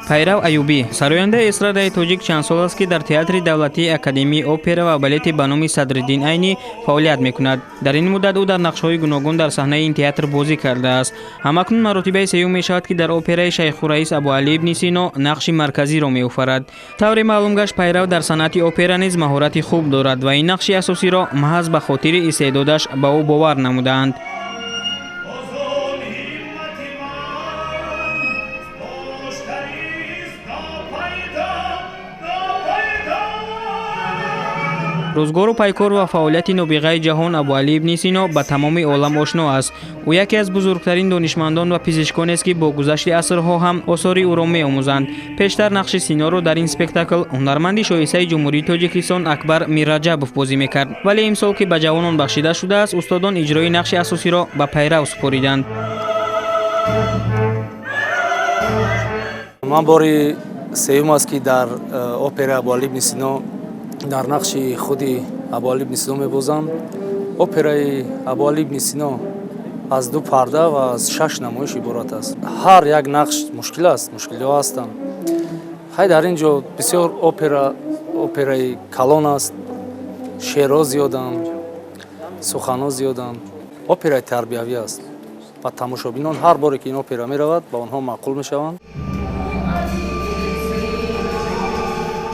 Пайрав Аюбӣ, сарояндаи эстрадаи тоҷик, чанд сол аст, ки дар Театри давлатии академияи опера ва балети ба номи Садриддин Айнӣ фаъолият мекунад. Дар ин муддат ӯ дар нақшҳои гуногун дар саҳнаи ин театр бозӣ кардааст. Ҳамакнун маротибаи сеюм мешавад, ки дар операи Шайхураис Абуалӣ ибни Сино нақши марказиро меофарад. Тавре маълум гашт, Пайрав дар санъати опера низ маҳорати хуб дорад ва ин нақши асосиро маҳз ба хотири истеъдодаш ба ӯ бовар намудаанд. Рӯзгору пайкор ва фаъолияти нобиғаи ҷаҳон Абуалӣ ибни Сино ба тамоми олам ошно аст. Ӯ яке аз бузургтарин донишмандон ва пизишконест, ки бо гузашти асрҳо ҳам осори ӯро меомӯзанд. Пештар нақши Синоро дар ин спектакл ҳунарманди шоистаи Ҷумҳурии Тоҷикистон Акбар Мирраҷабов бозӣ мекард, вале имсол, ки ба ҷавонон бахшида шудааст, устодон иҷрои нақши асосиро ба Пайрав супориданд. Ман бори сеюм аст, ки дар опера Абуалӣ ибни Сино дар нақши худи Абуалӣ ибни Сино мебозам. Операи Абуалӣ ибни Сино аз ду парда ва аз шаш намоиш иборат аст. Ҳар як нақш мушкил аст, мушкилиҳо ҳастанд. Хай, дар ин ҷо бисёр опера операи калон аст, шеърҳо зиёданд, суханҳо зиёданд. Операи тарбиявӣ аст ва тамошобинон ҳар боре, ки ин опера меравад, ба онҳо маъқул мешаванд.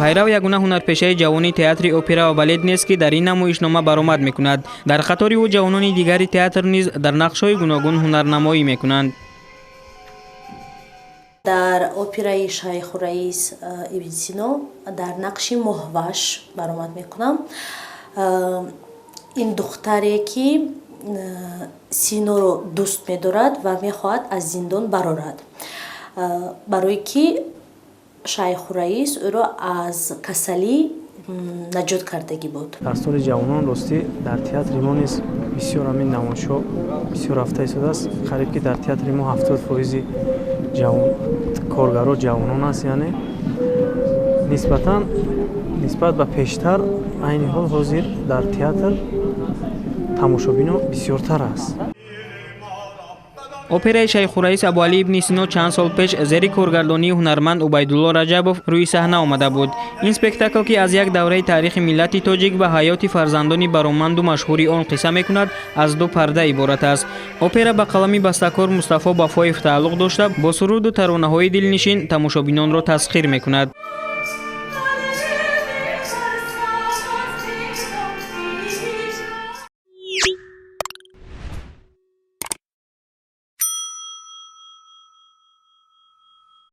Пайрав ягона ҳунарпешаи ҷавони Театри опера ва балет нест, ки дар ин намоишнома баромад мекунад. Дар қатори ӯ ҷавонони дигари театр низ дар нақшҳои гуногун ҳунарнамоӣ мекунанд. Дар операи Шайхураис ибн Сино дар нақши Моҳваш баромад мекунам. Ин духтаре, ки Синоро дӯст медорад ва мехоҳад аз зиндон барорад, барое ки Шайхураис ӯро аз касалӣ наҷот кардагӣ буд. Дар соли ҷавонон, ростӣ, дар театри мо низ бисёр ҳамин намоишҳо бисёр рафта истодааст. Қариб ки дар театри мо 70 фоизи коргаро ҷавонон аст, яъне нисбатан нисбат ба пештар айни ҳол ҳозир дар театр тамошобино бисёртар аст. Операи Шайхураис Абуалӣ ибни Сино чанд сол пеш зери коргардонии ҳунарманд Убайдулло Раҷабов рӯи саҳна омада буд. Ин спектакл, ки аз як давраи таърихи миллати тоҷик ва ҳаёти фарзандони бароманду машҳури он қисса мекунад, аз ду парда иборат аст. Опера ба қалами бастакор Мустафо Бафоев тааллуқ дошта, бо суруду таронаҳои дилнишин тамошобинонро тасхир мекунад.